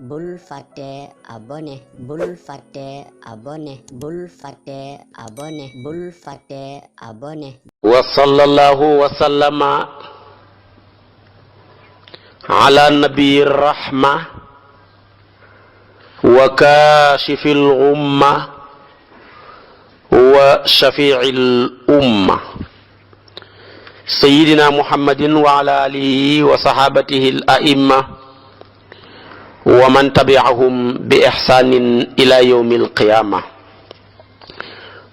bul fàtte abonné bul fàtte abonné bul fàtte abonné bul fàtte abonné wa sallallahu wa sallama ala nabi rahma wa kashifil ghumma wa shafi'il umma sayyidina muhammadin wa ala alihi wa sahabatihi al a'imma wa man tabi'ahum bi ihsanin ila yawmil qiyamah.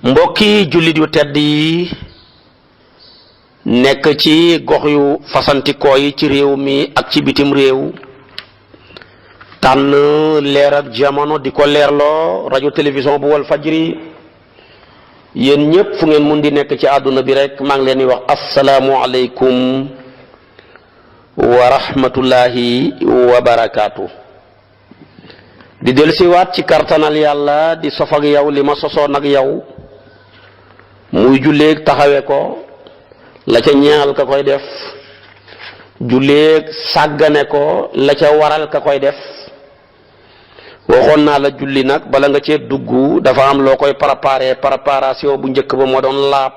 Mbokki jullit yu tedd yi nekk ci gox yu fasantikoo yi ci réew mi ak ci bitim réew, tànn leer ak jamono di ko leerloo rajo télévision bu wal fajri, yéen ñëpp fu ngeen mun di nekk ci àdduna bi rek maa ngi leen di wax asalaamu aleykum wa rahmatullahi wa barakaatu. di dellusiwaat ci kartanal yàlla di sof ak yow li ma sosoon ak yow muy julleeg taxawe ko la ca ñeexal ka koy def, julleeg sàggane ko la ca waral ka koy def. waxoon naa la julli nag bala nga cee dugg dafa am loo koy préparation bu njëkk ba moo doon laab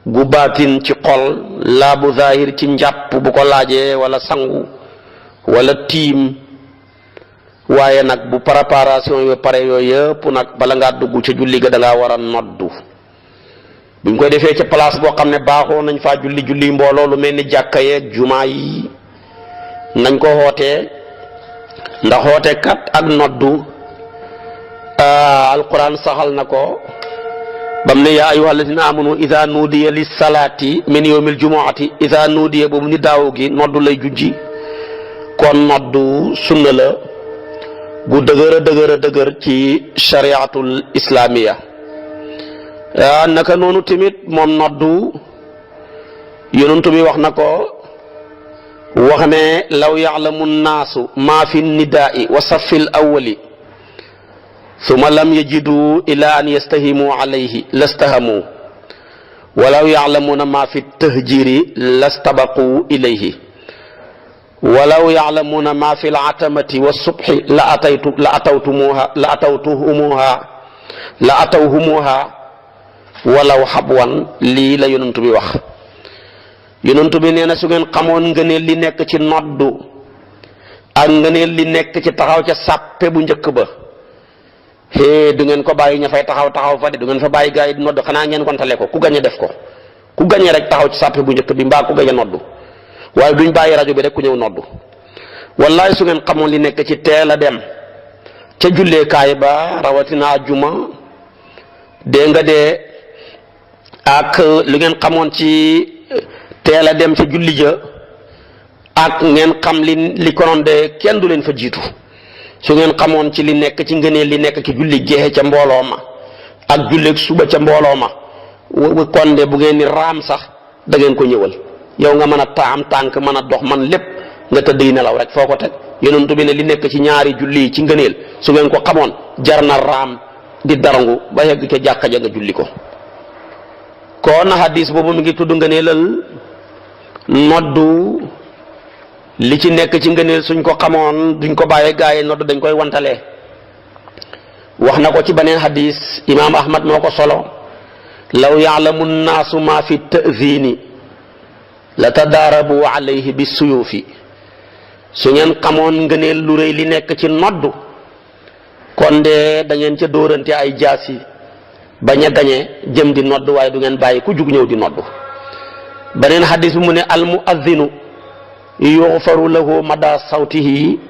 gu baatin ci xol, laabu zahir ci njàpp bu ko laajee wala sangu wala tiim. waaye nag bu préparation yu pare yooyu yëpp nag bala ngaa dugg ca julli ga da ngaa war a noddu. buñ koy defee ca place boo xam ne baaxoo nañ faa julli mbooloo lu mel ni jàkka yeeg jumaa yi nañ ko xootee, ndax xoote kat ak noddu alquran saxal na ko bam ne yaa ayyuha alladina amanu ida nuudiya lis salaati min yawmil jumuati, ida nuudiya boobu ni daaw gi noddu lay jujji. kon noddu sunna la bu dëgër ci shariatul islamiya. naka noonu tamit moom noddu yonentu bi wax na ko, wax ne law ya'lamu nnaasu maa fi nidaai wa saffil awwali summa lam yajidu ila an yastahimu alayhi lastahamu walaw ya'lamuna maa fi tahjiri lastabaqu ilayhi walaw ya'lamuna maa fi al-atamati wa subhi la atawhumuha walaw habwan. lii la yonent bi wax. yonent bi nee na su ngeen xamoon ngëneel li nekk ci noddu ak ngëneel li nekk ci taxaw ca sàppe bu njëkk ba, du ngeen ko bàyyi ña fay taxaw fa de, du ngeen fa bàyyi gaa yi di noddu, xanaa ngeen kontale ko ku gañe def ko, ku gañe rek taxaw ci sàppe bu njëkk bi mbaa ku gañe noddu, waaye duñ bàyyi rajo bi rek ku ñëw noddu. wallaay su ngeen xamoon li nekk ci teel a dem ca julleekaay ba rawatina ajjuma, dégg nga de, ak lu ngeen xamoon ci teel a dem ca julli ja, ak ngeen xam li konoon de kenn du leen fa jiitu. su ngeen xamoon ci li nekk ci ngëneel li nekk ci julli geexe ca mbooloo ma ak julleeg suba ca mbooloo ma, kon de bu ngeen ni raam sax da ngeen ko ñëwal. yow nga mën a taam tànk mën a dox man lépp nga tëdd yi nelaw rek foo ko teg. yonent bi ne li nekk ci ñaari julli yi ci ngëneel su ngeen ko xamoon jar na raam di darangu ba yegg ca jàkka ja nga julli ko. kon hadis boobu mi ngi tudd ngëneelal noddu. li ci nekk ci ngëneel suñ ko xamoon duñ ko bàyyee gaa yi noddu dañ koy wantalee. wax na ko ci beneen hadis, imaam Ahmad moo ko solo, law ya'lamu nnaasu maa fi ta'zini la tadaarabu alayhi bi suyufi. su ngeen xamoon ngëneel lu rëy li nekk ci noddu kon de da ngeen ca dóorante ay jaasi bañ a gañe jëm di noddu, waaye du ngeen bàyyi ku jug ñëw di noddu. beneen hadis bi mu ne al muazzinu yughfaru lahu mada sawtihi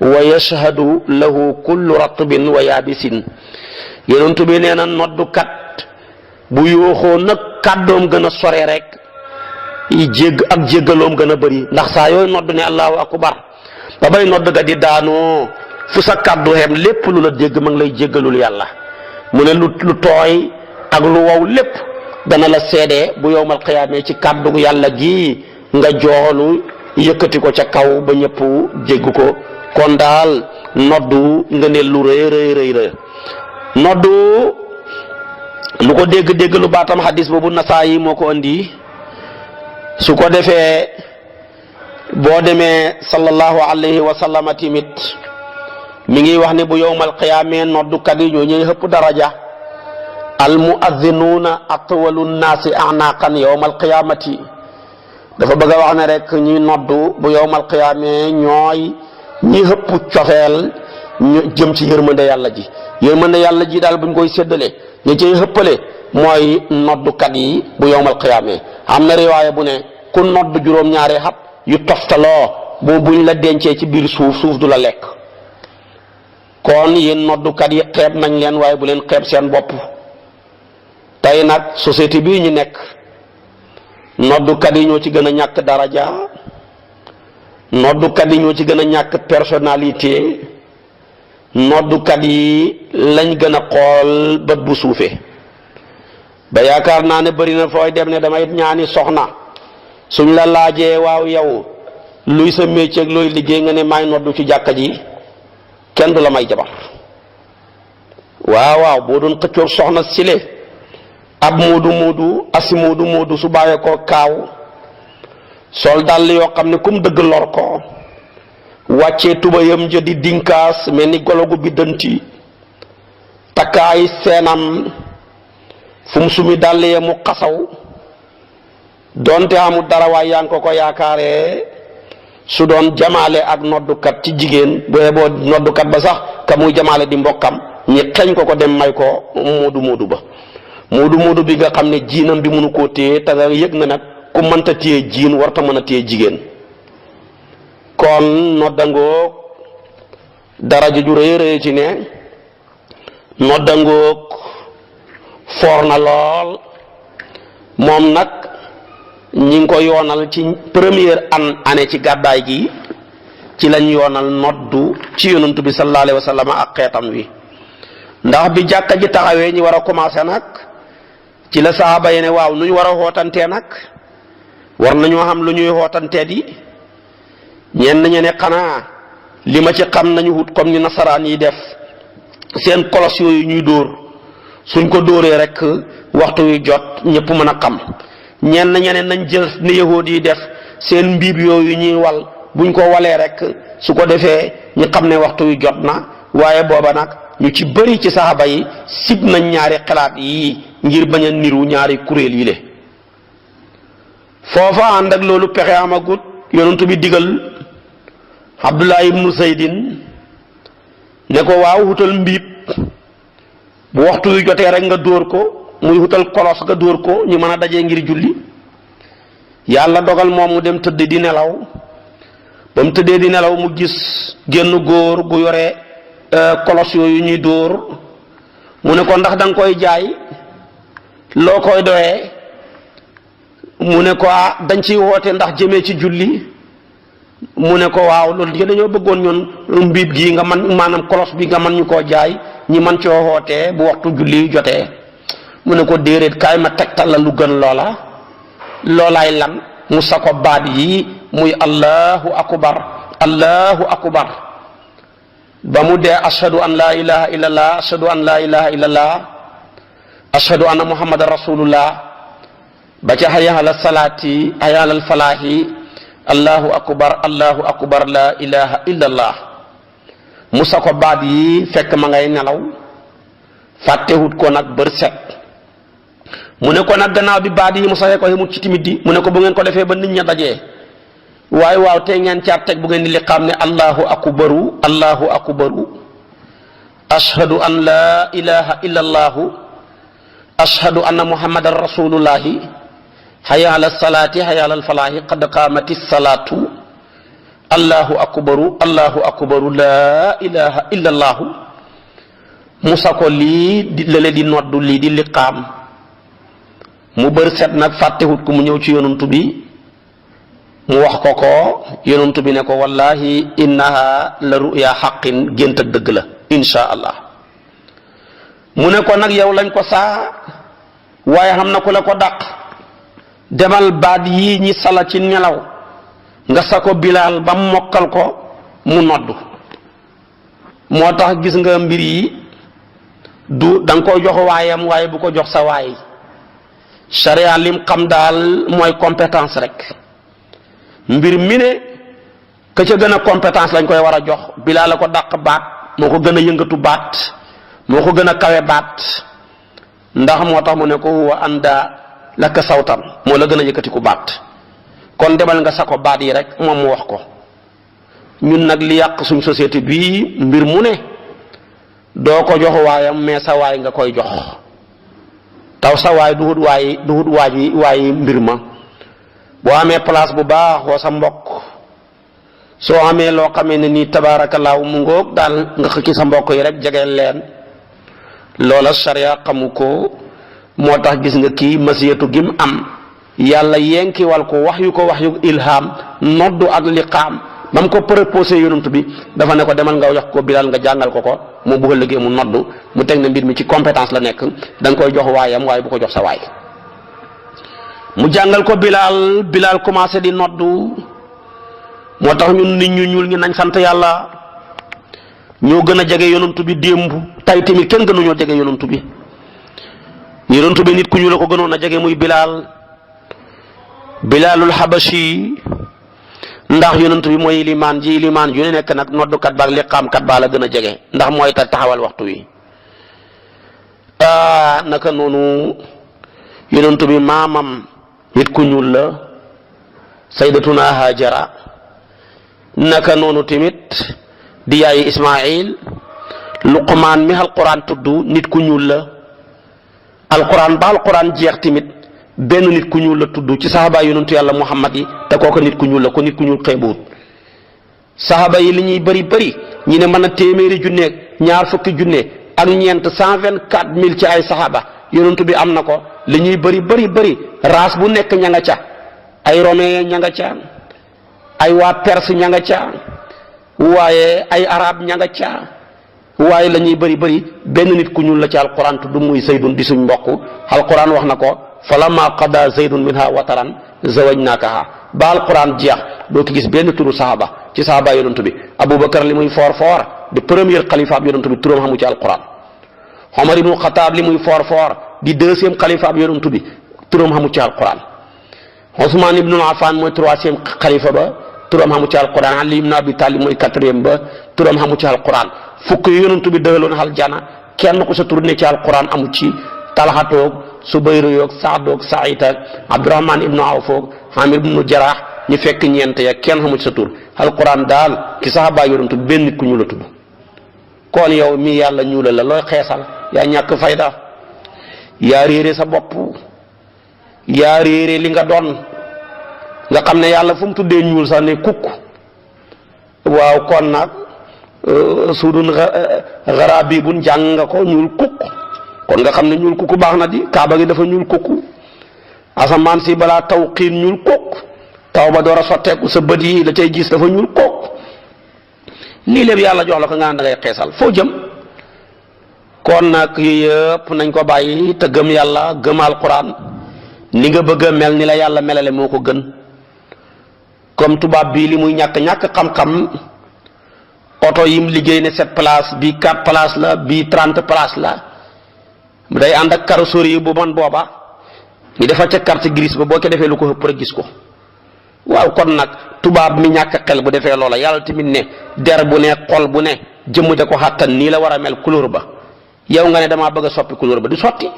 wa yashhadu lahu kullu ratbin wa yaabisin. yonentu bi nee na noddukat bu yooxoo nag kàddoom gën a sore rek ak jéggaloom gën a bëri, ndax saa yooyu nodd ne allahu akbar ba bay nodd ga di daanoo fu sa kàddu xem lépp lu la dégg ma ngi lay jéggalul yàlla. mu ne lu tooy ak lu wow lépp dana la seede bu yowmal qiyaamee ci kàddu yàlla gi nga joolu yëkkati ko ca kaw ba ñëpp jégg ko. kon daal noddu nga ne lu rëy noddu lu ko dégg lu baatam hadis boobu Nasaayi moo ko andi. su ko defee boo demee sallallahu alayhi wa sallam timit mi ngi wax ne bu yowmal qiyaamee noddukat yi ñoo ñuy ëpp daraja al muazzinuuna atwalu nnaasi a'naaqan yowmal qiyaamati dafa bëgg a wax ne rek ñuy noddu bu yowmal qiyaamee ñooy ñi ëpp cofeel ñu jëm ci yërmande yàlla ji daal buñ koy séddale ñi ciy ëppale mooy noddukat yi bu yowmal qiyaamee am na riwaaya bu ne ku nodd juróom-ñaari xat yu toftaloo bu buñ la dencee ci biir suuf du la lekk. kon yéen noddukat yi xeeb nañ leen waaye bu leen xeeb seen bopp tey nag société bii ñu nekk noddukat yi ñoo ci gën a ñàkk daraja noddukat yi ñoo ci gën a ñàkk personnalité noddukat yi lañ gën a xool bët bu suufee ba yaakaar naa ne bari na fooy dem ne damay ñaani soxna suñ la laajee waaw yow luy sa métier ak looy liggéey nga ne maay noddu ci jàkka ji kenn du la may jabar waaw boo doon xëccoog soxna sile ab moodu su bàyyee koo kaaw sol dàll yoo xam ne kum dëgg lor ko wàccee tubayam ja di dinkaas mel ni golo gu biddanti takkaay seenam fu mu sumi dàll yee mu xasaw doonte amul dara waay yaa ngi ko yaakaaree su doon jamaale ak noddukat ci jigéen boo noddukat ba sax ka muy jamaale di mbokkam ñi xeñ ko dem may ko moodu ba moodu bi nga xam ne jiinam bi mënu koo téye te nga yëg na nag ku mënta téye jiin warta mën a téye jigéen kon noddangoog daraja ju rëy ci ne noddangoog foor na lool moom nag ñi ngi ko yoonal ci première année ci gàddaay gi ci lañ yoonal noddu ci yonantu bi sallallahu alayhi wa sallam ak xeetam wi ndax bi jàkka ji taxawee ñi war a commencé nag ci la saxaaba yi ne waaw nu ñu war a xootantee nag war nañoo xam lu ñuy xootantee di ñenn ñe ne xanaa li ma ci xam nañu wut comme ni nasaraan yi def seen kolos yooyu ñuy dóor suñ ko dóoree rek waxtu wi jot ñëpp mën a xam ñenn ñeneen nañ jël ni yahuud yi def seen mbiib yooyu ñuy wal buñ ko walee rek su ko defee ñu xam ne waxtu wi jot na waaye booba nag ñu ci bëri ci saxaaba yi sib nañ ñaari xalaat yi ngir bañ a niru ñaari kuréel yi le foofa ànd ak loolu pexe amagut yonentu bi digal Abdullah ibnu Zaydin ne ko waaw wutal mbiib bu waxtu wi jotee rek nga dóor ko muy wutal kolos nga dóor ko ñu mën a dajee ngir julli yàlla dogal moom mu dem tëdd di nelaw ba mu tëddee di nelaw mu gis génn góor gu yore kolos yooyu ñuy dóor mu ne ko ndax da nga koy jaay loo koy doyee mu ne ko dañ ciy woote ndax jëmee ci julli mu ne ko waaw loolu di dañoo bëggoon ñoon mbiib gi nga man maanaam kolos bi nga man ñu koo jaay ñi man coo wootee bu waxtu julli jotee mu ne ko déedéet kaay ma tegtal la lu gën loolaay lan mu sa ko baat yi muy allahu akbar ba mu dee ashhadu an laa ilaha illallah ashhadu an laa ilaha illallah ashhadu anna muhammadan rasulullah ba ca hayya ala salaati hayya ala falaahi allahu akbar laa ilaha illallah mu sa ko baat yi fekk ma ngay nelaw fàttewut ko nag bër set mu ne ko nag gannaaw bi baat yi mu saxee ko xamut ci timit di mu ne ko bu ngeen ko defee ba nit ña dajee waaye waaw tey ngeen caat teg bu ngeen di liqaam ne allahu akbaru ashhadu an laa ilaha illa allahu ashhadu anna muhammadan rasulullahi hayya ala salaati hayya ala falaahi qad qaamati salaatu allahu akbaru laa ilaha illa allahu musa ko lii di noddu lii di liqaam mu bër set nag fàttewut ko mu ñëw ci yonantu bi mu wax ko yonantu bi ne ko wallahi innaha la ruya xaqin gént ak dëgg la insha allah mu ne ko nag yow lañ ko saa waaye xam na ku la ko dàq demal baat yii ñi sala ci nelaw nga sa ko bilaal ba mokkal ko mu noddu moo tax gis nga mbir yi du da nga koy jox waayam waaye bu ko jox sa waay sharia lim xam daal mooy compétence rek mbir mi ne ka ca gën a compétence lañ koy war a jox. Bilaal la ko dàq baat, moo ko gën a yëngatu baat, moo ko gën a kawe baat, ndax moo tax mu ne ko huwa anda laka sawtan, moo la gën a yëkkati ku baat. kon demal nga sa ko baat yi rek moom mu wax ko. ñun nag li yàq suñ société bii mbir mu ne doo ko jox waayam, mais sa waay nga koy jox. taw sa waay duhut waayi mbir ma. boo amee place bu baax woo sa mbokk, soo amee loo xamee ne nii tabaarakallaahu mu ngoog daal nga xëcc sa mbokk yi rek jegeel leen. loola sariya xamu ko, moo tax gis nga kii masiyatu gim am yàlla yenkiwal ko wax yu ilham noddu ak liqaam ba mu ko proposé yonent bi dafa ne ko demal nga wax ko Bilaal nga jàngal ko mu bu ëllëgee mu noddu, mu teg ne mbir mi ci compétence la nekk, da nga koy jox waayam waaye bu ko jox sa waay. mu jàngal ko Bilaal commencé di noddu. moo tax ñun nit ñu ñuul ñi nañ sant yàlla, ñoo gën a jege yonent bi démb, tay tamit kenn gënuñoo jege yonent bi. yonent bi nit ku ñu la ko gënoon a jege muy Bilaalul Habashi, ndax yonent bi mooy ilimaan ji, ilimaan ju ne nekk nag noddukat ba ak liqaamkat baa la gën a jege, ndax mooy taxawal waxtu wi. naka noonu yonent bi maamam nit ku ñuul la, sayyidatuna Hajara. naka noonu tamit di yaayi Ismaayil. Luqmaan mi alquran tudd nit ku ñuul la. alquran ba alquran jeex tamit benn nit ku ñuul la tudd ci saxaaba yonentu yàlla Muhammad yi, te kooku nit ku ñuul la, ko nit ku ñuul xeebuwut. saxaaba yi li ñuy bëri bëri ñi ne mën a téeméeri junne ñaar fukki junne ak ñeent 124 000 ci ay saxaaba yonentu bi am na ko. li ñuy bëri race bu nekk ña nga ca, ay romain ña nga ca, ay waa Perse ña nga ca, waaye ay arab ña nga ca, waaye la ñuy bëri benn nit ku ñuul la ci alquran tudd muy Zaydun di suñ mbokk. alquran wax na ko falamma qada Zaydun minha wataran zawajnakaha, ba alquran jeex doo ki gis benn turu saxaaba ci saxaaba yonent bi. Aboubacar li muy foor di premier xalifa ab yonent bi turam xamu ci alquran. Omar ibnu Xataab li muy foor di deuxième xalifa ab yonent bi turam xamu ci alquran. Ousmane ibnu Affan mooy troisième xalifa ba turam xamu ci alquran. Ali ibnu Abi Talib mooy quatrième ba turam xamu ci alquran. fukk yu yonent bi dëgaloon aljana kenn ku sa tur ne ci alquran amu ci. Talxatoog Subayru yoog Saadoog Saïd ak Abdurahman ibnu Awfoog Amir ibnu Jaraax ñu fekk ñeent ya kenn xamu ci sa tur. alquran daal ki saxaaba yonent bi benn nit ku ñu la tudd. kon yow mii yàlla ñuulal la looy xeesal, yaa ñàkk fayda, yaa réere sa bopp, yaa réere li nga doon. nga xam ne yàlla fu mu tuddee ñuul sax ne kukk. waaw kon nag suudun xarabi bun jàng nga ko ñuul kukk, kon nga xam ne ñuul kukk baax na di. kaaba gi dafa ñuul kukk, asamaan si balaa taw xiin ñuul kukk, taw ba door a sotteeku sa bët yi la cay gis dafa ñuul kukk. lii lépp yàlla jox la ko nga naan da ngay xeesal, foo jëm. kon nag yëpp nañ ko bàyyi te gëm yàlla, gëm alquran. ni nga bëgg a mel ni la yàlla melale moo ko gën. comme tubaab bii li muy ñàkk xam-xam, oto yim liggéey ne 7 places bii 4 places la bii 30 places la, day ànd ak carrosserie bu man booba ñu defal ca carte grise ba boo ko defee lu ko ëpp rek gis ko. waaw kon nag tubaab mi ñàkk xel bu defee loola, yàlla tamit ne der bu ne xol bu ne jëmm ja ko xàttan nii la war a mel couleur ba, yow nga ne damaa bëgg a soppi couleur ba du sotti.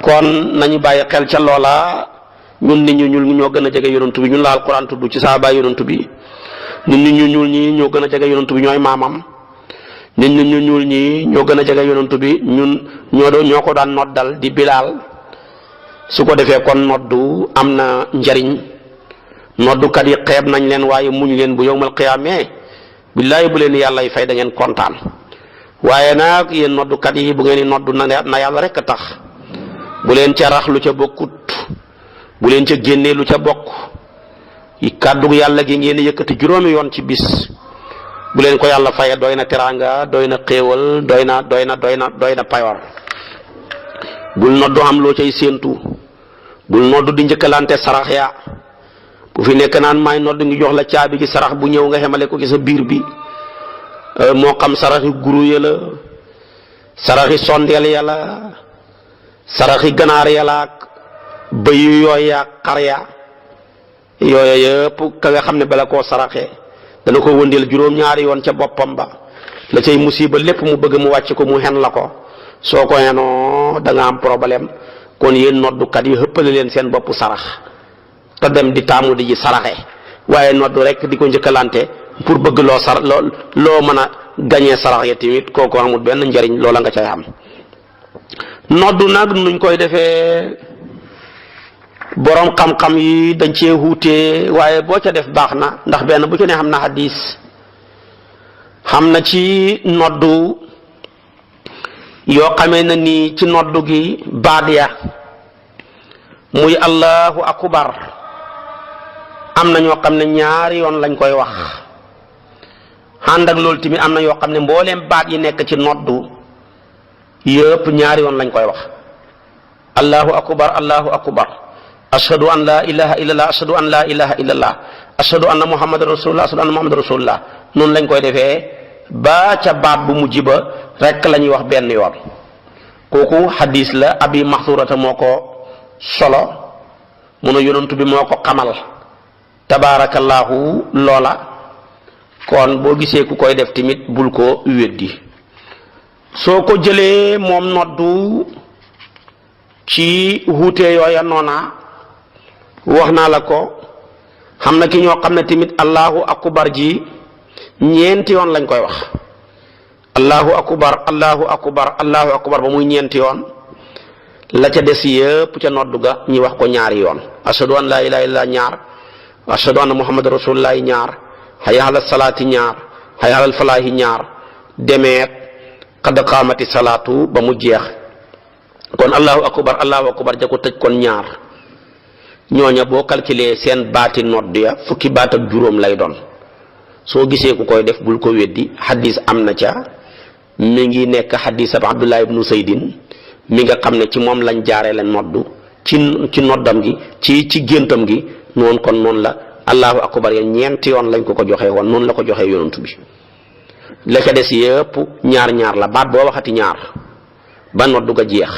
kon nañu bàyyi xel ca loola. ñun nit ñu ñuul ñoo gën a jege yonent bi, ñun la alquran tudd ci saaba yonent bi. ñun nit ñu ñuul ñi ñoo gën a jege yonent bi, ñooy maamam. nit ñu ñuul ñi ñoo gën a jege yonent bi, ñun ñoo ko daan noddal di Bilaal. su ko defee kon noddu am na njariñ. noddukat yi xeeb nañ leen waaye muñ leen bu yawmal qiyaamee billaahi bu leen yàlla fay da ngeen kontaan. waaye nag yéen noddukat yi bu ngeen di noddu na yàlla rek a tax. bu leen ca rax lu ca bokkut, bu leen ca génnee lu ca bokk. kàddu yàlla gi ngeen yëkkati juróomi yoon ci bis, bu leen ko yàlla faye doy na teraanga, doy na xéewal, doy na payoor. bul noddu am loo cay séentu, bul noddu di njëkkalante sarax ya. bu fi nekk naan maay noddu ngi jox la caabi gi sarax bu ñëw nga xemale ko ci sa biir bi. moo xam saraxi guru ya la, saraxi sondeel ya la, saraxi ganaar ya la ak bëy yooya xar ya, yooya yëpp ka nga xam ne bala koo saraxee dana ko wëndeel juróom-ñaari yoon ca boppam ba la cay musiba lépp mu bëgg mu wàcc ko mu xen la ko soo ko xenoo da nga am problème. kon yéen noddukat yi xëppale leen seen bopp sarax te dem di taamu di ji saraxe waaye noddu rek di ko njëkkalante pour bëgg loo mën a gañee sarax ya tamit kooku amul benn njariñ loola nga cay am. noddu nag nuñ koy defee boroom xam-xam yi dañ cee wuute waaye boo ca def baax na ndax benn bu ci ne xam na hadis xam na ci noddu yoo xamee na ni ci noddu gi baat ya muy allahu akbar am na ñoo xam ne ñaari yoon lañ koy wax ànd ak loolu tamit am na yoo xam ne mbooleem baat yi nekk ci noddu yëpp ñaari yoon lañ koy wax allahu akbar ashhadu an la ilaha illallah ashhadu an la ilaha illallah ashhadu anna muhammadan rasulullah ashhadu anna muhammadan rasulullah noonu lañ koy defee ba ca baat bu mujj ba rek la ñuy wax benn yoon kooku hadis la abi maxsurata moo ko solo mu ne yonantu bi moo ko xamal tabaarakallaahu loola kon boo gisee ku koy def tamit bul ko weddi soo ko jëlee moom noddu ci wuute yooya noona wax naa la ko xam na ki ñoo xam ne tamit allahu akbar ji ñeenti yoon lañ koy wax allahu akbar ba muy ñeenti yoon la ca des yëpp ca noddu ga ñi wax ko ñaari yoon ashhadu an laa ilaaha illallaah ñaar ashhadu anna muhammadan rasulullaahi ñaar hayya ala salaati ñaar hayya ala falaahi ñaar demeet qad qaamati salaatu ba mu jeex kon allahu akbar ja ko tëj kon ñaar ñooña boo calculer seen baati nodd ya fukki baat ak juróom lay doon soo gisee ku koy def bul ko weddi hadis am na ca mi ngi nekk hadis ab Abdullah ibnu Saydin mi nga xam ne ci moom lañ jaaree leen noddu ci noddam gi ci géntam gi noonu kon noonu la allahu akbar ya ñeenti yoon lañ ko joxee woon noonu la ko joxee yonantu bi la ca des yëpp ñaar la baat boo waxati ñaar ba noddu ga jeex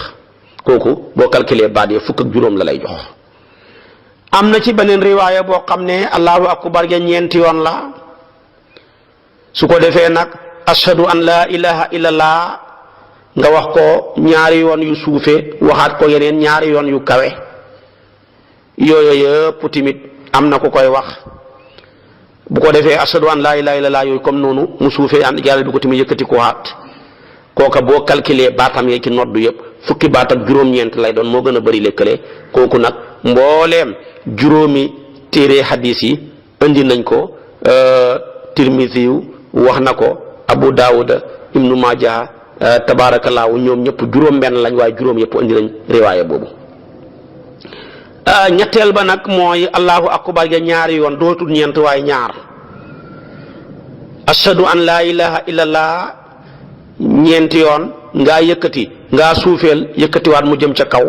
kooku boo calculer baat ya fukk ak juróom la lay jox. am na ci beneen riwaaya boo xam ne allahu akbar ya ñeenti yoon la su ko defee nag ashhadu an laa ilaha illallah nga wax ko ñaari yoon yu suufe waxaat ko yeneen ñaari yoon yu kawe yooyu yëpp tamit am na ku koy wax bu ko defee ashhadu an laa ilaha illallah yooyu comme noonu mu suufee ànd jàll bi ko tamit yëkkati ko waat kooka boo calculer baatam yee ci noddu yëpp fukki baat ak juróom-ñeent lay doon moo gën a bëri lëkkale kooku nag mbooleem juróomi téere hadis yi indi nañ ko Tirmisi wax na ko Abu Daawuda Ibnu Maaja tabaarakallaahu ñoom ñëpp juróom benn lañ waaye juróom yëpp indi nañ riwaaya boobu ñetteel ba nag mooy allahu akbar ga ñaari yoon dootul ñeent waaye ñaar ashhadu an laa ilaha illallah ñeenti yoon ngaa yëkkati ngaa suufeel yëkkatiwaat mu jëm ca kaw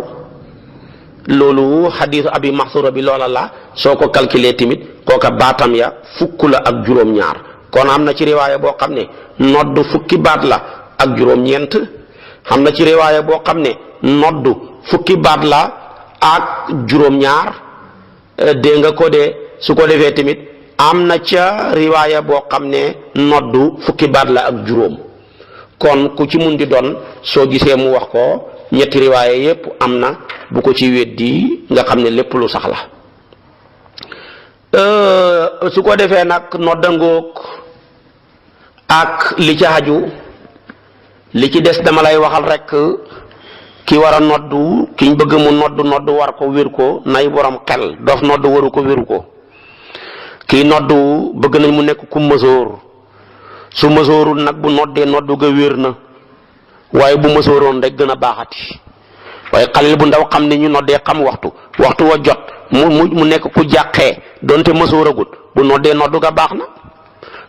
loolu xadiisu abi maxsura bi loola la soo ko calculer tamit kooka baatam ya fukk la ak juróom-ñaar kon am na ci riwaaya boo xam ne noddu fukki baat la ak juróom-ñeent xam na ci riwaaya boo xam ne noddu fukki baat la ak juróom-ñaar dégg nga ko de su ko defee tamit am na ca riwaaya boo xam ne noddu fukki baat la ak juróom kon ku ci mun di doon soo gisee mu wax ko ñetti riwaaya yépp am na bu ko ci weddi nga xam ne lépp lu sax la su ko defee nag noddangoog ak li ci aju li ci des dama lay waxal rek ki war a noddu kiñ bëgg mu noddu war ko wér ko nay borom xel dof noddu waru ko wéru ko kii noddu bëgg nañ mu nekk ku mësoor su mësoorul nag bu noddee noddu ga wér na waaye bu mësooroon rek gën a baaxati waaye xalil bu ndaw xam ne ñu noddee xam waxtu wa jot mu nekk ku jàqee donte mësooragut bu noddee noddu ga baax na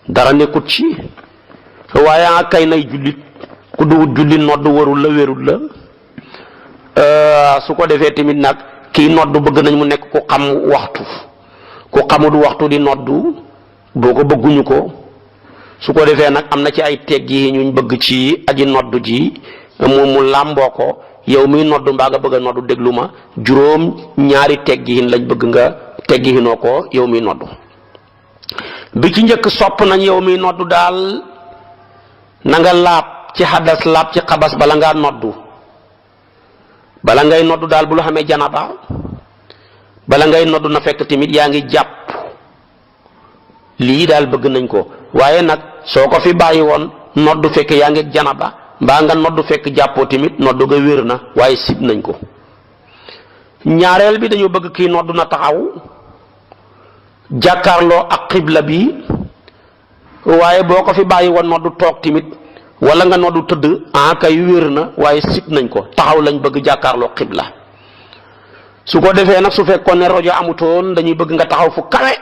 dara nekkut ci waaye kay nay jullit ku duwut jullit noddu warul la wérul la su ko defee tamit nag kii noddu bëgg nañ mu nekk ku xam waxtu ku xamut waxtu di noddu boo ko bëgguñu ko su ko defee nag am na ci ay tegg yi ñuñ bëgg ci aji noddu ji mu làmboo ko yow miy noddu mbaa nga bëgg a noddu déglu ma juróom ñaari teggihin lañ bëgg nga teggihinoo ko yow miy noddu bi ci njëkk sopp nañ yow mi noddu daal na nga laab ci xadas laab ci xabas bala ngaa noddu bala ngay noddu daal bu lu xamee janaba bala ngay noddu na fekk tamit yaa ngi jàpp lii daal bëgg nañ ko waaye nag soo ko fi bàyyi woon noddu fekk yaa ngi janaba mbaa nga noddu fekk jàppoo tamit noddu ga wér na waaye sib nañ ko. ñaareel bi dañoo bëgg kii noddu na taxaw jàkkaarloo ak xibla bi waaye boo ko fi bàyyi woon noddu toog tamit wala nga noddu tëdd kay wér na waaye sib nañ ko taxaw lañ bëgg jàkkaarloo xibla. su ko defee nag su fekkoon ne rajo amutoon dañuy bëgg nga taxaw fu kawe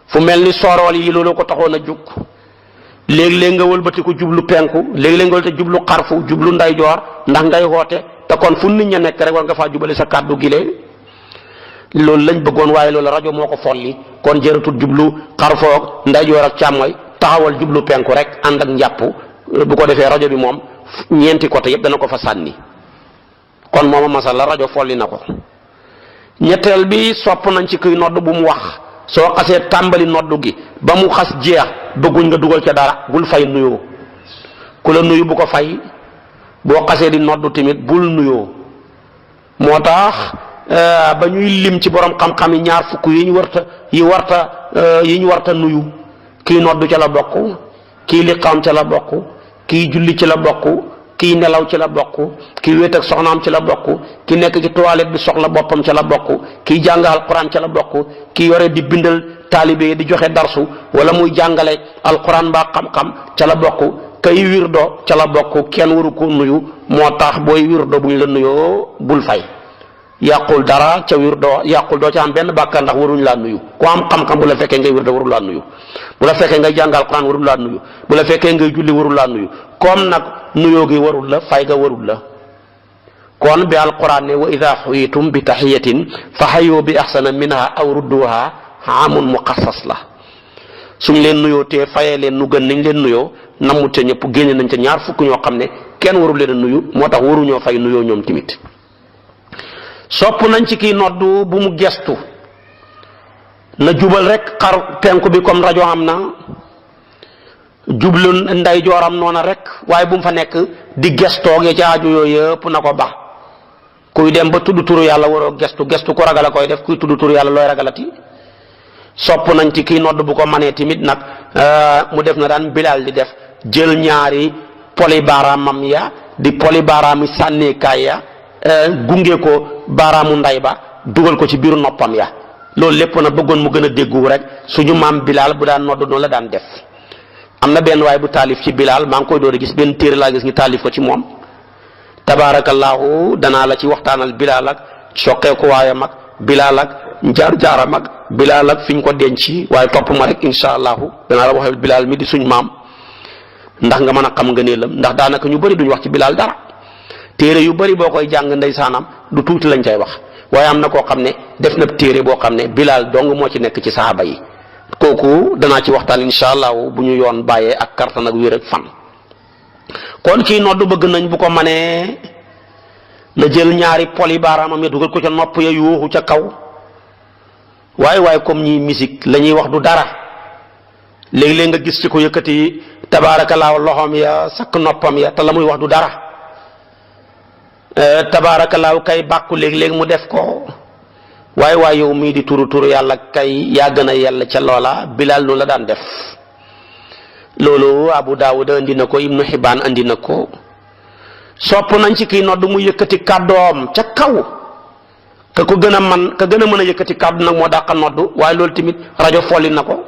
fu mel ni soorool yi loolu ko taxoon a jug léeg-léeg nga wëlbati ko jublu penku léeg-léeg nga wëlbati jublu xarfu jublu ndeyjoor ndax ngay woote te kon fu nit ña nekk rek war nga faa jubale sa kàddu gi loolu lañ bëggoon waaye loolu rajo moo ko folli kon jëratul jublu xarfoog ndeyjoor ak càmmooy taxawal jublu penku rek ànd ak njàpp bu ko defee rajo bi moom ñeenti côté yëpp dana ko fa sànni kon mooma masala rajo folli na ko. ñetteel bi sopp nañ ci kuy nodd bu mu wax soo xasee tàmbali noddu gi ba mu xas jeex bëgguñ nga dugal ca dara bul fay nuyoo ku la nuyu bu ko fay boo xasee di noddu tamit bul nuyoo. moo tax ba ñuy lim ci borom xam-xam yi ñaar fukk yi ñu warta nuyu kii noddu ca la bokk kii liqaam ca la bokk kii julli ci la bokk kii nelaw ci la bokk kii wéet ak soxnaam ci la bokk ki nekk ci toilette bi soxla boppam ca la bokk kii jàng alquran ca la bokk kii yore di bindal taalibe di joxe darsu wala muy jàngale alquran mbaa xam-xam ca la bokk kay wirdo ca la bokk kenn waru ko nuyu. moo tax booy wirdo bu ñu la nuyoo bul fay yàqul dara ca wirdo yàqul doo ca am benn bàkkaar ndax waruñ laa nuyu ku am xam-xam bu la fekkee ngay wirdo warul laa nuyu bu la fekkee ngay jàng alquran warul laa nuyu bu la fekkee ngay julli warul laa nuyu comme nag nuyoo gi warul la fay ga warul la. kon bi alquran ne wa ida xuyitum bi taxiyatin fa xayoo bi axsana minha aw rudduha amun muxassas la suñ leen nuyoo te fayee leen nu gën nañ leen nuyoo namut ca ñëpp génne nañ ca ñaar fukk ñoo xam ne kenn warul leen a nuyu moo tax waruñoo fay nuyoo ñoom tamit. sopp nañ ci kii noddu bu mu gestu na jubal rek xar penku bi comme rajo am na jublu nday jooram noona rek waaye bu mu fa nekk di gestoog ya ca aju yooyu yëpp na ko ba kuy dem ba tudd turu yàlla waroo gestu ko ragal a koy def kuy tudd turu yàlla looy ragalati. sopp nañ ci kii nodd bu ko manee tamit nag mu def na daan Bilaal di def jël ñaari poli baaraamam ya di poli baaraami sànneekaay ya gunge ko baaraamu nday ba dugal ko ci biir noppam ya loolu lépp na bëggoon mu gën a déggu rek suñu maam Bilaal bu daan nodd noonu la daan def. am na benn waay bu taalif ci Bilaal maa ngi koy door a gis benn téere laa gis ñu taalif ko ci moom tabaarakallaahu danaa la ci waxtaanal Bilaal ak soqeeku waayam ak Bilaal ak jaar-jaaram ak Bilaal ak fi ñu ko denc waaye topp ma rek incha allahu danaa la waxee Bilaal mi di suñ maam ndax nga mën a xam ngëneelam ndax daanaka ñu bëri duñ wax ci Bilaal dara téere yu bëri boo koy jàng ndeysaanam du tuuti lañ cay wax waaye am na koo xam ne def na téere boo xam ne Bilaal dong moo ci nekk ci saxaaba yi kooku danaa ci waxtaan incha allahu bu ñu yoon bàyyee ak kartan ak wér ak fan. kon kii noddu bëgg nañ bu ko manee na jël ñaari poli baaraamam ya dugal ko ca nopp ya yuuxu ca kaw waaye comme ñi musique la ñuy wax du dara léeg-léeg nga gis ci ko yëkkati tabaarakallaahu loxoom ya sakk noppam ya te la muy wax du dara tabaarakallaahu kay bàkku léeg-léeg mu def ko waaye yow mii di turu yàlla kay yaa gën a yell ca loola Bilaal noonu la daan def. loolu Abu Daawud andi na ko Ibnu Xibaan andi na ko sopp nañ ci kii nodd mu yëkkati kàddoom ca kaw ka gën a mën a yëkkati kàddu nag moo dàqa nodd waaye loolu tamit rajo folli na ko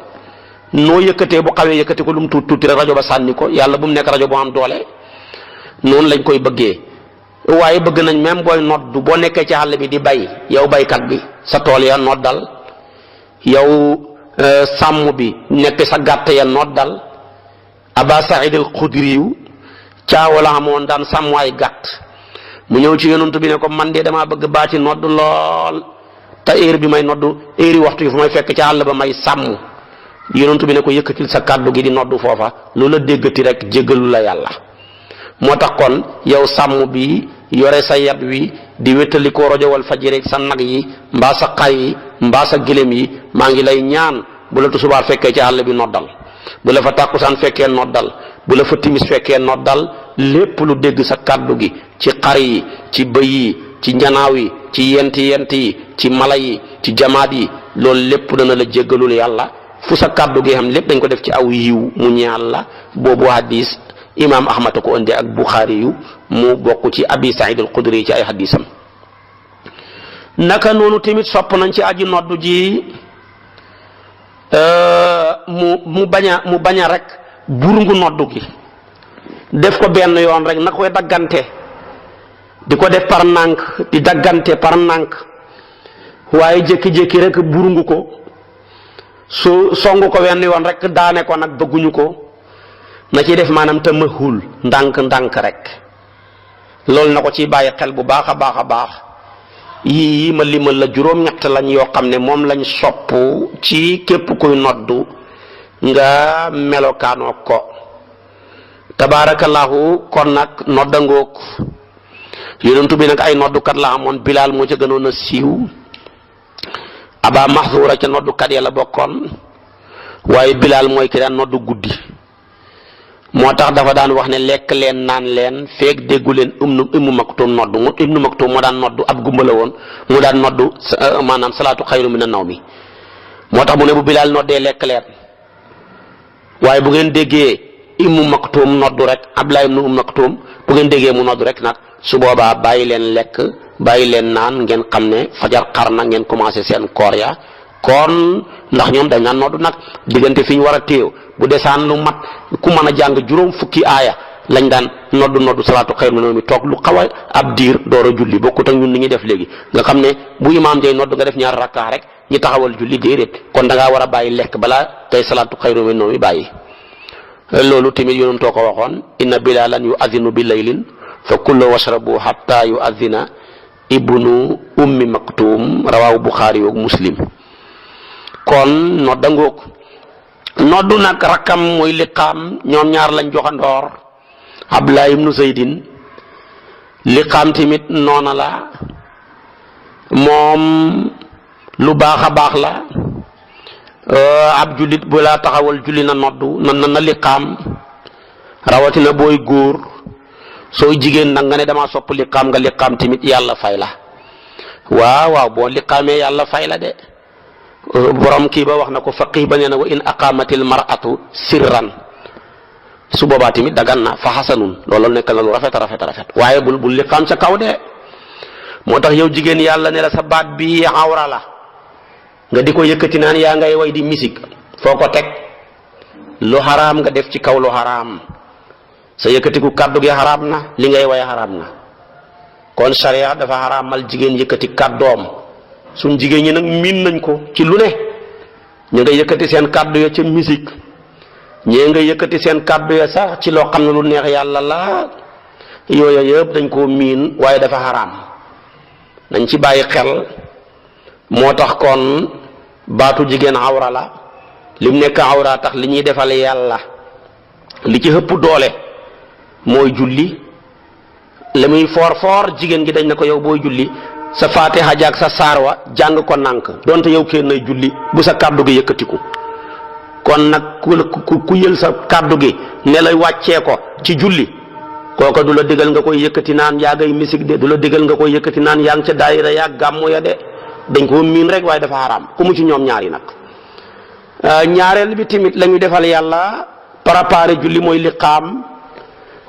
noo yëkkatee bu xawee yëkkati ko lu mu tuuti rek rajo ba sànni ko yàlla bu mu nekk rajo boo am doole noonu lañ koy bëggee. waaye bëgg nañ même booy nodd boo nekkee ci àll bi di bay yow baykat bi sa tool ya noddal yow sàmm bi nekk sa gàtt ya noddal. Aba Saïd al-Xudriyu caawa la amoon daan sàmm ay gàtt mu ñëw ci yonent bi ne ko man de damaa bëgg baati nodd lool te heure bi may nodd heure waxtu yi fu may fekk ci àll ba may sàmm yonent bi ne ko yëkkatil sa kàddu gi di nodd foofa lu la déggati rek jéggalu la yàlla. moo tax kon yow sàmm bi yore sa yat wi di wéttalikoo rajo Walfadjri sa nag yi mbaa sa xar yi mbaa sa gëlëm yi maa ngi lay ñaan bu la tusubaar fekkee ci àll bi noddal, bu la fa tàkkusaan fekkee noddal, bu la fa timis fekkee noddal. lépp lu dégg sa kàddu gi ci xar yi, ci bëy yi, ci njanaaw yi, ci yent yi, ci mala yi, ci jamaat yi, loolu lépp dana la jéggalul yàlla. fu sa kàddu gi xam lépp dañ ko def ci aw yiw mu ñaal la. boobu hadis imaam Ahmad ko indi ak Buxaari yu mu bokk ci Abi Saïd al-Xudri ci ay hadisam. naka noonu tamit sopp nañ ci aji noddu ji mu bañ a rek burungu noddu gi def ko benn yoon rek na koy daggante di ko def par nànk di daggante par nànk waaye jékki-jékki rek burungu ko su songu ko wenn yoon rek daane ko nag bëgguñu ko. na ci def maanaam te mahul ndànk rek loolu na ko ci bàyyi xel bu baax a baax yii ma limal la juróom-ñett lañ yoo xam ne moom lañ sopp ci képp kuy noddu nga melokaanoo ko. tabaarakallaahu kon nag noddangoog yonentu bi nag ay noddukat la amoon. Bilaal moo ca gënoon a siiw, Aba Mahzura ca noddukat ya la bokkoon, waaye Bilaal mooy ki daan noddu guddi. moo tax dafa daan wax ne lekk leen naan leen feeg déggu leen Ummu Maktum noddu Ibnu Maktum moo daan noddu ab gumba la woon mu daan noddu maanaam salaatu xayru mina nawmi. moo tax mu ne bu Bilaal noddee lekk leen, waaye bu ngeen déggee Ummu Maktum noddu rek Abdullah ibnu Ummu Maktum bu ngeen déggee mu noddu rek nag su boobaa bàyyi leen lekk bàyyi leen naan ngeen xam ne fajar xar na ngeen commencé seen koor ya. kon ndax ñoom dañ naan noddu nag diggante fi ñu war a téew bu desaan lu mat ku mën a jàng juróom fukki aaya lañ daan noddu salaatu xayru mina nawmi toog lu xaw a ab diir door a julli bokkut ak ñun ni ñuy def léegi nga xam ne bu imaam jay noddu nga def ñaar rakkaa rek ñi taxawal julli déedéet kon da ngaa war a bàyyi lekk balaa tey salaatu xayru mina nawmi bàyyi. loolu tamit yonent ko waxoon inna bilaalan yu azinu bi laylin fa kullu washrabu hatta yu azina ibnu ummi maktum rawaahu Buxaari yoog Muslim. kon noddangoog noddu nag rakkam mooy liqaam ñoom ñaar lañ joxandoor Abdullah ibnu Zaydin. liqaam tamit noona la moom lu baax a baax la ab jullit bu laa taxawal julli na noddu na liqaam rawatina booy góor. sooy jigéen nag nga ne damaa sopp liqaam nga liqaam tamit yàlla fay la. waaw boo liqaamee yàlla fay la de. borom kii ba wax na ko faqih ba nee na wa in aqamatil mar'atu sirran su boobaa tamit dagan na fa xasanun loolu nekk na lu rafet waaye bul liqaam sa kaw de. moo tax yow jigéen yàlla ne la sa baat bi awra la nga di ko yëkkati naan yaa ngay way di musique foo ko teg lu xaraam nga def ci kaw lu xaraam sa yëkkatiku kàddu gi xaraam na li ngay way xaraam na. kon sharia dafa xaraamal jigéen yëkkati kàddoom. suñ jigéen ñi nag miin nañ ko ci lu ne ñu nga yëkkati seen kàddu ya ca musique ñee nga yëkkati seen kàddu ya sax ci loo xam ne lu neex yàlla la yooyu yëpp dañ koo miin waaye dafa xaraam nañ ci bàyyi xel. moo tax kon baatu jigéen awra la lim nekk awra tax li ñuy defal yàlla li ci ëpp doole mooy julli. la muy foor jigéen gi dañ na ko yow booy julli sa faatiha jaag sa saar wa jàng ko nànk donte yow kenn nay julli bu sa kàddu gi yëkkatiku. kon nag ku yël sa kàddu gi ne lay wàccee ko ci julli kooka du la digal nga koy yëkkati naan yaa ngay misik de du la digal nga koy yëkkati naan yaa ngi ca daayira yaa gàmmu ya de dañ ko miin rek waaye dafa xaraam ku mu ci ñoom ñaar yi nag. ñaareel bi tamit la ñu defal yàlla préparé julli mooy liqaam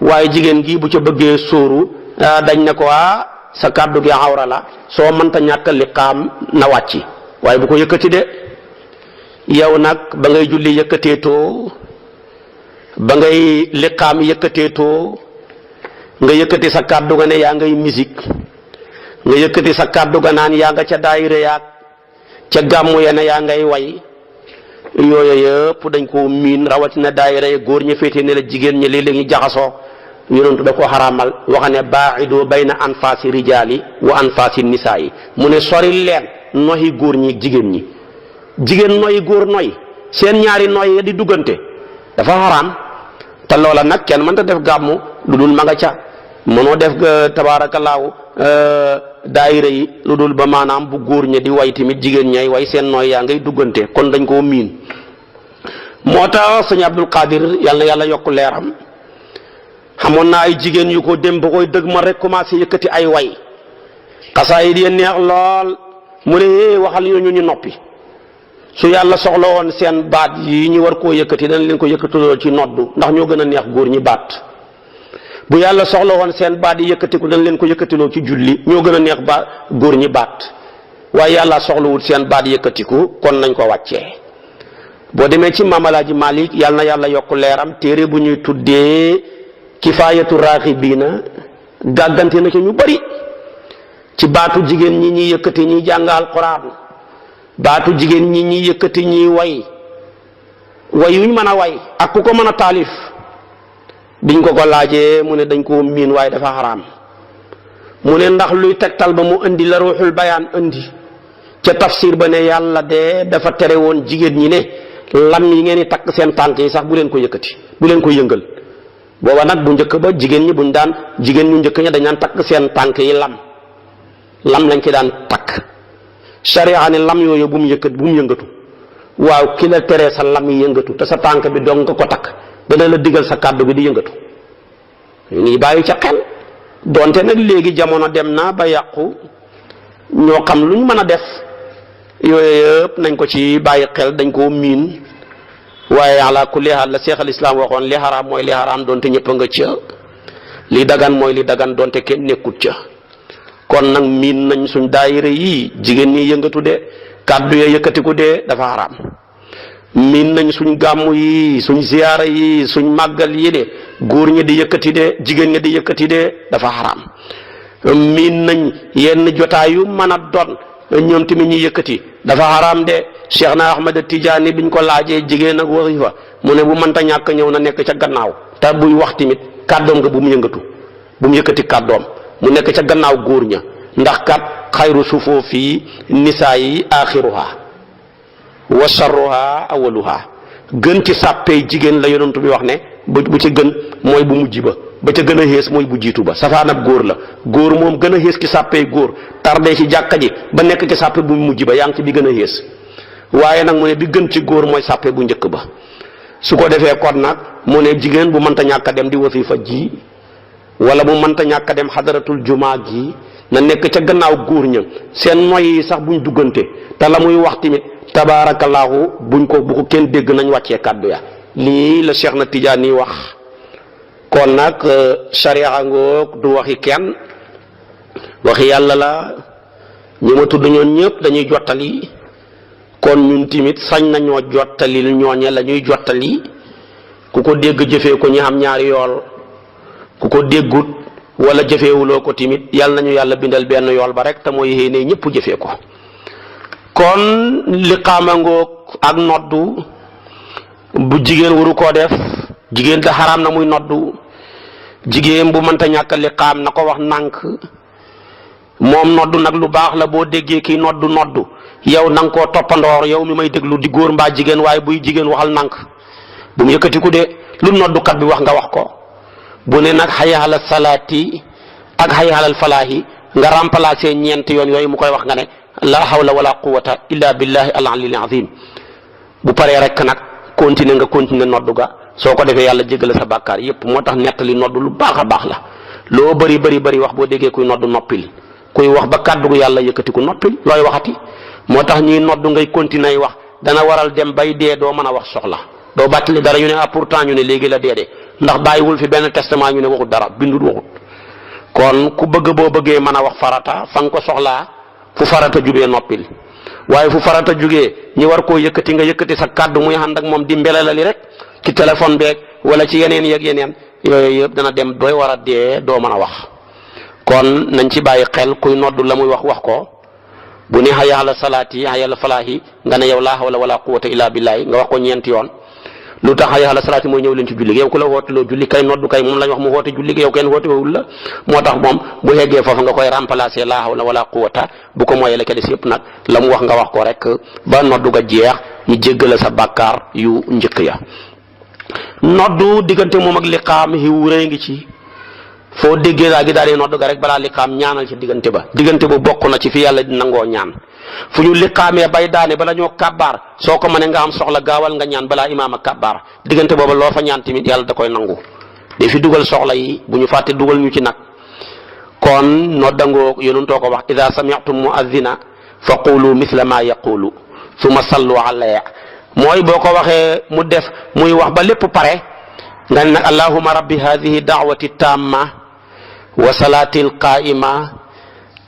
waaye jigéen gi bu ca bëggee sóoru dañ ne ko sa kàddu gi awra la soo mënta ñàkk liqaam na wàcci waaye bu ko yëkkati de. yow nag ba ngay julli yëkkateetoo ba ngay liqaam yëkkateetoo nga yëkkati sa kàddu ga ne yaa ngay musique nga yëkkati sa kàddu ga naan yaa nga ca daayira yaag ca gàmmu ya ne yaa ngay way yooyu yëpp dañ ko miin rawatina daayira ya góor ña féete ne la jigéen ñi léeg-léeg ñu jaxasoo yonentu da ko xaraamal waxa ne baaxidu bayna anfaasi rijaali wa anfaasi nisaa yi mu ne sori leen noxi góor ñi jigéen ñi. jigéen noy góor noy seen ñaari noy ya di duggante dafa xaraam te loola nag kenn mënta def gàmmu lu dul ma nga ca mënoo def tabaarakallaahu daayira yi lu dul ba maanaam bu góor ña di way tamit jigéen ñay way seen nooy yaa ngay duggante kon dañ koo miin moo tax sëñ Abdul Qadir yàlla na yàlla yokk leeram xamoon na ay jigéen yu ko dem ba koy dëgg ma rek commencé yëkkati ay way xasaayid yi neex lool mu ne waxal ñu noppi su yàlla soxla woon seen baat yi ñu war koo yëkkati dañ leen ko yëkkatiloo ci noddu ndax ñoo gën a neex góor ñi baat bu yàlla soxla woon seen baat yi yëkkatiku dañ leen ko yëkkatiloo ci julli ñoo gën a neex ba góor ñi baat waaye yàlla soxlawul seen baat yëkkatiku kon nañ ko wàccee boo demee ci Maam Alaaji Malik yàlla na yàlla yokk leeram téere bu ñuy tuddee kifaayatu raaxibiina gàggante na ci ñu bari ci baatu jigéen ñi ñuy yëkkati ñuy jàng alquran baatu jigéen ñi ñuy yëkkati ñuy way yuñ mën a way ak ku ko mën a taalif biñ ko laajee mu ne dañ koo miin waaye dafa xaraam mu ne ndax luy tegtal ba mu indi la ruuxul bayaan indi ca tafsir ba ne yàlla de dafa tere woon jigéen ñi ne lam yi ngeen di takk seen tànk yi sax bu leen ko yëkkati bu leen ko yëngal booba nag bu njëkk ba jigéen ñi buñ daan jigéen ñu njëkk ña dañ daan takk seen tànk yi lam lañ ci daan takk sharia ne lam yooyu bu mu yëngatu waaw ki la teree sa lam yi yëngatu te sa tànk bi dong nga ko takk dana la digal sa kàddu bi di yëngatu nii bàyyi ca xel donte nag léegi jamono dem na ba yàqu ñoo xam luñ mën a def yooyu yëpp nañ ko ci bàyyi xel dañ koo miin waaye ala kulli haal la Seex al Islaam waxoon li xaraam mooy li xaraam donte ñëpp a nga ca li dagan mooy li dagan donte kenn nekkut ca kon nag miin nañ suñ daayira yi jigéen ñi yëngatu de kàddu ya yëkkatiku de dafa xaraam miin nañ suñ gàmmu yi suñ ziyaara yi suñ màggal yi de góor ñi di yëkkati de jigéen ñi di yëkkati de dafa xaraam miin nañ yenn jotaay yu mën a doon ñoom tamit ñi yëkkati dafa xaraam de Cheikh na Ahmad Tijaani biñ ko laajee jigéen ak wasifa mu ne bu mënta ñàkk ñëw na nekk ca gannaaw te buy wax tamit kàddoom nga bu mu yëngatu bu mu yëkkati kàddoom mu nekk ca gannaaw góor ña ndax kat xayru sufoofi nisaa yi axiruha wa sharruha awaluha gën ci sàppee jigéen la yonent bi wax ne bu ci gën mooy bu mujj ba ca gën a xees mooy bu jiitu ba safaanab góor la góor moom gën a xees ci sàppee góor tardé ci jàkka ji ba nekk ci sàppe bu mujj ba yaa ngi ci bi gën a xees waaye nag mu ne bi gën ci góor mooy sàppe bu njëkk ba su ko defee kon nag mu ne jigéen bu mënta ñàkk a dem di wasifa ji wala bu mënta ñàkk a dem xadaratul jumaa gi na nekk ca gannaaw góor ña seen noy yi sax buñ duggante te la muy wax tamit tabaarakallaahu bu ko kenn dégg nañ wàccee kàddu ya lii la Cheikh na Tijaani wax kon nag sharia ngoog du waxi kenn waxi yàlla la ñi ma tudd ñoon ñëpp dañuy jottali kon ñun tamit sañ nañoo jottali ñooñe la ñuy jottali ku ko dégg jëfee ko ñi xam ñaari yool ku ko déggut wala jëfeewuloo ko tamit yàlla nañu yàlla bindal benn yool ba rek te mooy yéene ñëpp jëfee ko kon liqaama ngoog ak noddu bu jigéen waru koo def jigéen da xaraam na muy noddu jigéen bu mënta ñàkk liqaam na ko wax nànk moom noddu nag lu baax la boo déggee kii noddu yow na nga koo toppandoor yow mi may déglu di góor mbaa jigéen waaye buy jigéen waxal nànk bu mu yëkkatiku de lu noddukat bi wax nga wax ko bu ne nag hayya ala salaati ak hayya ala falaahi nga remplacer ñeent yoon yooyu mu koy wax nga ne la hawla wala quwwata illa billahi al aliyyil azim bu paree rek nag continuer noddu ga soo ko defee yàlla jéggale sa bàkkaar yépp moo tax nettali noddu lu baax a baax la loo bëri wax boo déggee kuy noddu noppil kuy wax ba kàddu gu yàlla yëkkati ku noppil looy waxati moo tax ñuy noddu ngay continuer wax dana waral dem bay dee doo mën a wax soxla doo bàttali dara ñu ne pourtant ñu ne léegi la dee de ndax bàyyiwul fi benn testament ñu ne waxut dara bindut waxut kon ku bëgg boo bëggee mën a wax farata fa nga ko soxlaa fu farata jubee noppil waaye fu farata jugee ñi war koo yëkkati nga yëkkati sa kàddu muy ànd ak moom di mbelalali rek ci téléphone beeg wala ci yeneen yooyu yëpp dana dem doy war a dee doo mën a wax kon nañ ci bàyyi xel kuy noddu la muy wax ko bu ne hayya ala salaati hayya ala falaahi nga ne yow laa hawla wala quwwata illa billahi nga wax ko ñeenti yoon lu tax hayya ala salaati mooy ñëw leen ci julli yow ku la woote loo julli kay noddu kay moom lañ wax mu woote julli yow kenn woote wul la moo tax moom bu yeggee foofu nga koy remplacer laa hawla wala quwwata bu ko mooyee la ca des yëpp nag la mu wax nga wax ko rek ba noddu ga jeex ñu jéggale sa bàkkaar yu njëkk ya noddu diggante moom ak liqaam xiw rëy ngi ci foo déggee daa gi daal di nodd ga rek balaa liqaam ñaanal ci diggante ba diggante bu bokk na ci fi yàlla di nangoo ñaan fu ñu liqaamee bay daane bala ñoo kàbbaar soo ko mënee nga am soxla gaawal nga ñaan balaa imaam a kàbbaar diggante booba loo fa ñaan tamit yàlla da koy nangu de fi dugal soxla yi bu ñu fàtte dugal ñu ci nag kon noddangoo yonentoo ko wax ida sami'tum mu'adhina fa qulu mithla ma yaqulu summa sallu alayya mooy boo ko waxee mu def muy wax ba lépp pare nga ne nag allahumma rabbi hadhihi da'wati tamma wa salati alqa'ima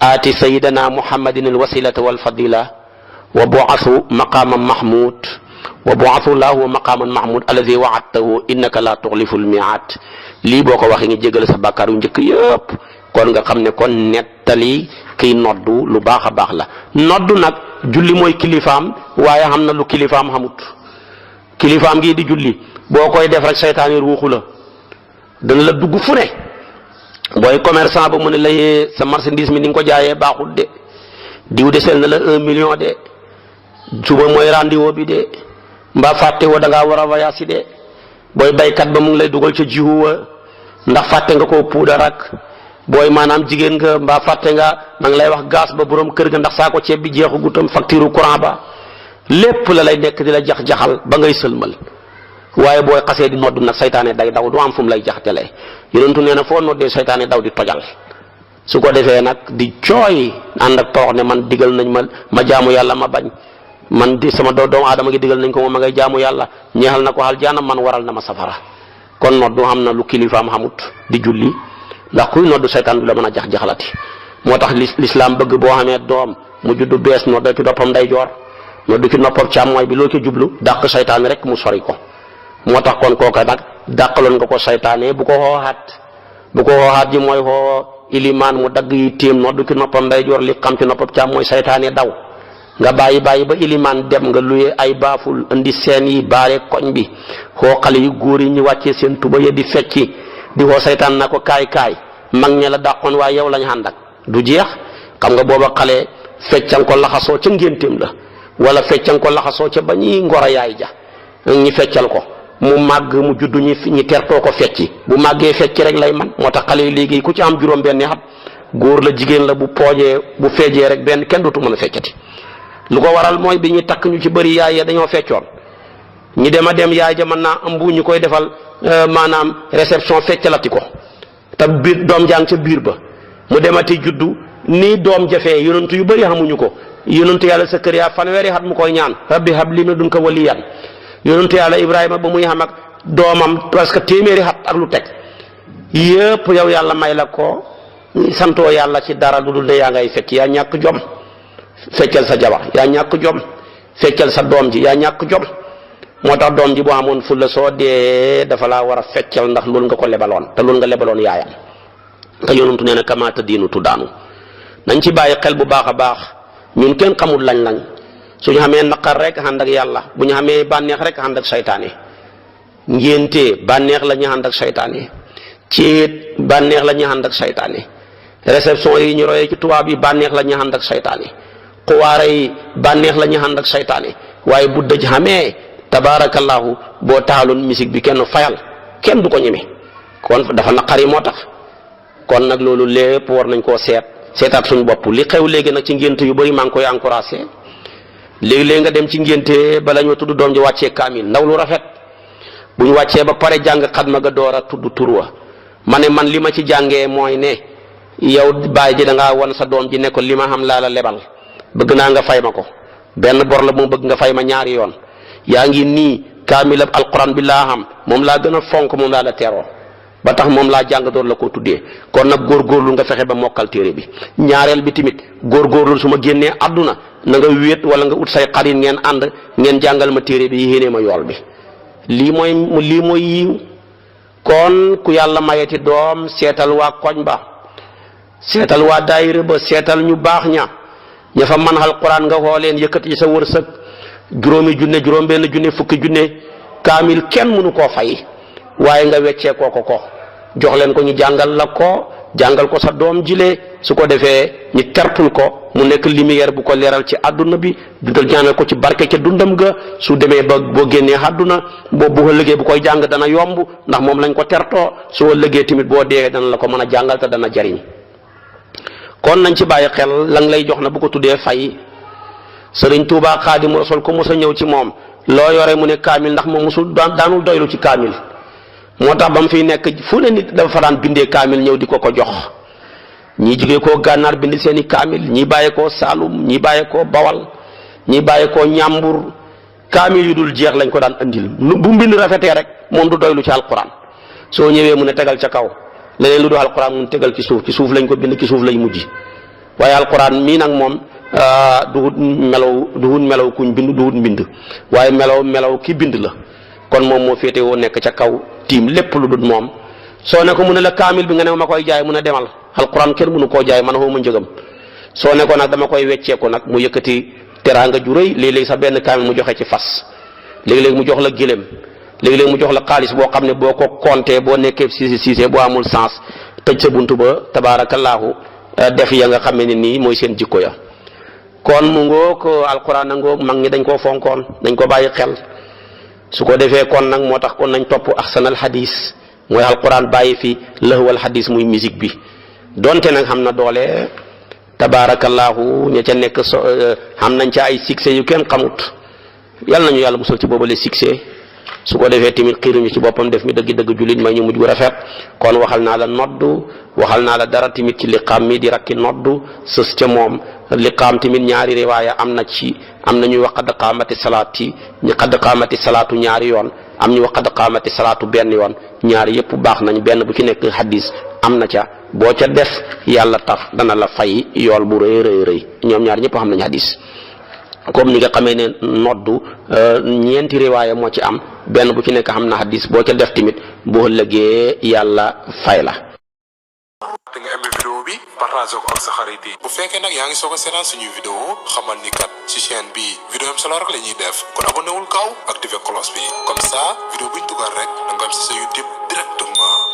aati sayidana muhammadin alwasilata walfadila wa bu'athu maqaman mahmud wa bu'athu lahu maqaman mahmud alladhi wa'adtahu innaka la tukhlifu almi'ad lii boo ko waxee nga jégal sa bàkkaar yu njëkk yëpp kon nga xam ne kon nettali kiy noddu lu baax a baax la noddu nag julli mooy kilifaam waaye xam na lu kilifaam xamut kilifaam gii di julli boo koy def rek seytaane ruuxu la dana la dugg fu ne booy commerçant ba mu ne la yee sa marchandise mi ni nga ko jaayee baaxul de diw desel na la 1 million de suba mooy rendez-vous bi de mbaa fàtte woo da ngaa war a voyage de booy baykat ba mu ngi lay dugal ca jiwu wa ndax fàtte nga koo puudar ak booy maanaam jigéen nga mbaa fàtte nga ma ngi lay wax gaz ba borom kër ga ndax saa ko ceeb bi jeexu gutam facture courant ba lépp la lay nekk di la jax-jaxal ba ngay sëlmal waaye booy xasee di noddu nag saytaane day daw du am fu mu lay jaxtelee yonentu nee na foo noddee saytaane daw di tojal su ko defee nag di jooy ànd ak torox ne man digal nañ ma jaamu yàlla ma bañ man di sama doomu aadama gi digal nañ ko moom ma ngay jaamu yàlla ñeexal na ko aljaana man waral na ma safara kon noddu xam na lu kilifaam xamut di julli ndax kuy noddu saytaan du la mën a jax-jaxalati moo tax lislaam bëgg boo xamee doom mu juddu bees noddu ci noppam ndeyjoor noddu ci noppam càmmooy bi loo ci jublu dàq saytaan rek mu sori ko moo tax kon kooka nag dàqaloon nga ko saytaane bu ko xooxaat ji mooy xoo ilimaan mu dagg yi téem noddu ci noppam ndeyjoor li xam ci noppam càmmooy saytaane daw nga bàyyi ba ilimaan dem nga luye ay baaful indi seen yi baare koñ bi xoo xale yu góor yi ñu wàccee seen tuba ya di fecci di xoo saytaan na ko kaay mag ña la dàqoon waaye yow lañ ànd ak du jeex xam nga booba xale feccan ko laxasoo ca ngénteem la wala feccan ko laxasoo ca ba ñuy ngoro yaay ja ñi feccal ko mu màgg mu judd ñi tertoo ko fecci bu màggee fecci rek lay man moo tax xale yi léegi ku ci am juróom benni at góor la jigéen la bu feejee rek benn kenn dootu mën a feccati lu ko waral mooy bi ñuy takk ñu ci bëri yaay ya dañoo feccoon ñi dem a dem yaay ja mën naa ëmb ñu koy defal maanaam réception feccalati ko te biir doom jàng ca biir ba mu demati juddu nii doom jafee yonentu yu bëri xamuñu ko yonentu yàlla sa kër yaa fanweeri at mu koy ñaan rabbi habli min ladunka waliyan yonentu yàlla Ibrahima ba muy xam ak doomam presque téeméeri at ak lu teg yëpp yow yàlla may la ko santoo yàlla ci dara lu dul ne yaa ngay fecc yaa ñàkk jom feccal sa jabar yaa ñàkk jom feccal sa doom ji yaa ñàkk jom moo tax doom ji boo amoon fulla soo dee dafa laa war a feccal ndax loolu nga ko lebaloon te loolu nga lebaloon yaayam te yonentu nee na kamaata diinu tuddaanu nañ ci bàyyi xel bu baax a baax ñun kenn xamul lañ suñu xamee naqar rek ànd ak yàlla bu ñu xamee bànneex rek ànd ak saytaane ngénte bànneex la ñu ànd ak saytaane céet bànneex la ñu ànd ak saytaane réception yi ñu royee ci tubaab yi bànneex la ñu ànd ak saytaane xuwaare yi bànneex la ñu ànd ak saytaane waaye bu dëj xamee tabaarakallaahu boo taaloon musique bi kenn fayal kenn du ko ñeme kon dafa naqari moo tax kon nag loolu lépp war nañ koo seetaat suñu bopp li xew léegi nag ci ngénte yu bëri maa ngi koy encouragé léegi-léegi nga dem ci ngénte bala ñoo tudd doom ji wàccee kaamil ndaw lu rafet bu ñu wàccee ba pare jàng xatma ga door a tudd tur wa ma ne man li ma ci jàngee mooy ne yow baay ji da ngaa wan sa doom ji ne ko li ma xam laa la lebal bëgg naa nga fay ma ko benn bor la mu bëgg nga fay ma ñaari yoon yaa ngi nii kaamil ab alquran bi laa xam moom laa gën a fonk moom laa la teeroo ba tax moom laa jàng door la koo tuddee kon nag góorgóorlu nga fexe ba mokkal téere bi ñaareel bi tamit góorgóorlu su ma génnee àdduna na nga wéet wala nga ut say xarit ngeen ànd ngeen jàngal ma téere bi yéenee ma yool bi lii mooy yiw kon ku yàlla mayeti doom seetal waa koñ ba seetal waa daayira ba seetal ñu baax ña fa man alquran nga xooleen yëkkati sa wërsëg juróomi junne juróom benn junne fukki junne kaamil kenn mënu koo fay waaye nga weccee ko jox leen ko ñu jàngal la ko jàngal ko sa doom jile su ko defee ñu tertul ko mu nekk lumière bu ko leeral ci àdduna bi dundal ñaanal ko ci barke ca dundam ga su demee ba boo génnee àdduna boobu bu ëllëgee bu koy jàng dana yomb ndax moom lañ ko tertoo su ëllëgee tamit boo dee dana la ko mën a jàngal te dana jariñ kon nañ ci bàyyi xel lang lay jox na bu ko tuddee fay Sëriñ Tuubaa Xaadimu Rasuul ko mos a ñëw ci moom loo yore mu ne kaamil ndax moom mosul daanul doylu ci kaamil moo tax ba mu fiy nekk fu ne nit dafa fa daan bindee kaamil ñëw di ko jox ñii jógee koo gànnaar bind seeni kaamil ñii bàyyee koo Saalum ñii bàyyee koo Bawal ñii bàyyee koo Ñàmbur kaamil yu dul jeex lañ ko daan andil bu mbind rafetee rek moom du doylu ci alquran soo ñëwee mu ne tegal ca kaw leneen lu du alquran mu tegal ci suuf lañ ko bind ci suuf lañ mujj waaye alquran mii nag moom duhut melaw kuñ bind duhut mbind waaye melaw ki bind la kon moom moo féete woo nekk ca kaw tiim lépp lu dul moom soo ne ko mu ne la kaamil bi nga ne ma koy jaay mu ne demal alquran kenn mënu koo jaay man xaw ma njëgam soo ne ko nag dama koy wecceeku nag mu yëkkati teraanga ju rëy léeg-léeg sax benn kaamil mu joxe ci fas léeg-léeg mu jox la gëléem léeg-léeg mu jox la xaalis boo xam ne boo ko compté boo nekkee siise boo amul sens tëj sa buntu ba tabaarakallaahu def ya nga xam ne nii mooy seen jikko ya kon mu ngoog alquran a ngoog mag ñi dañ koo fonkoon dañ ko bàyyi xel su ko defee kon nag moo tax kon nañ topp ahsanal hadis mooy alquran bàyyi fi lahwal hadis muy musique bi donte nag xam na doole tabaarakallaahu ña ca nekk xam nañ ca ay succès yu kenn xamut yal nañu yàlla musal ci boobale succès su ko defee tamit xiiruñu ci boppam def mi dëgg-dëgg jullit may ñu mujj gu rafet kon waxal naa la noddu waxal naa la dara tamit ci liqaam mi di rakki noddu sës ca moom liqaam tamit ñaari riwaaya am na ñuy wax qad qaamati salaati ñu qad qaamati salaatu ñaari yoon am ñu wax qad qaamati salaatu benn yoon ñaari yëpp baax nañ benn bu ci nekk hadis am na ca boo ca def yàlla tax dana la fay yool bu rëy ñoom ñaar ñëpp xam nañ hadis comme ni nga xamee ne noddu ñeenti riwaaya moo ci am benn bu ci nekk xam na hadis boo ca def tamit boo ëllëgee yàlla fay la. te nga aimé vidéo bi partagé ko ak sa xarit yi bu fekkee nag yaa ngi soog a seetaan suñuy vidéo xamal ni kat ci chaîne bi vidéo am solo rek la ñuy def kon abonné wul gaaw activé cloche bi comme ça vidéo buñ dugal rek da nga am si sa YouTube directement.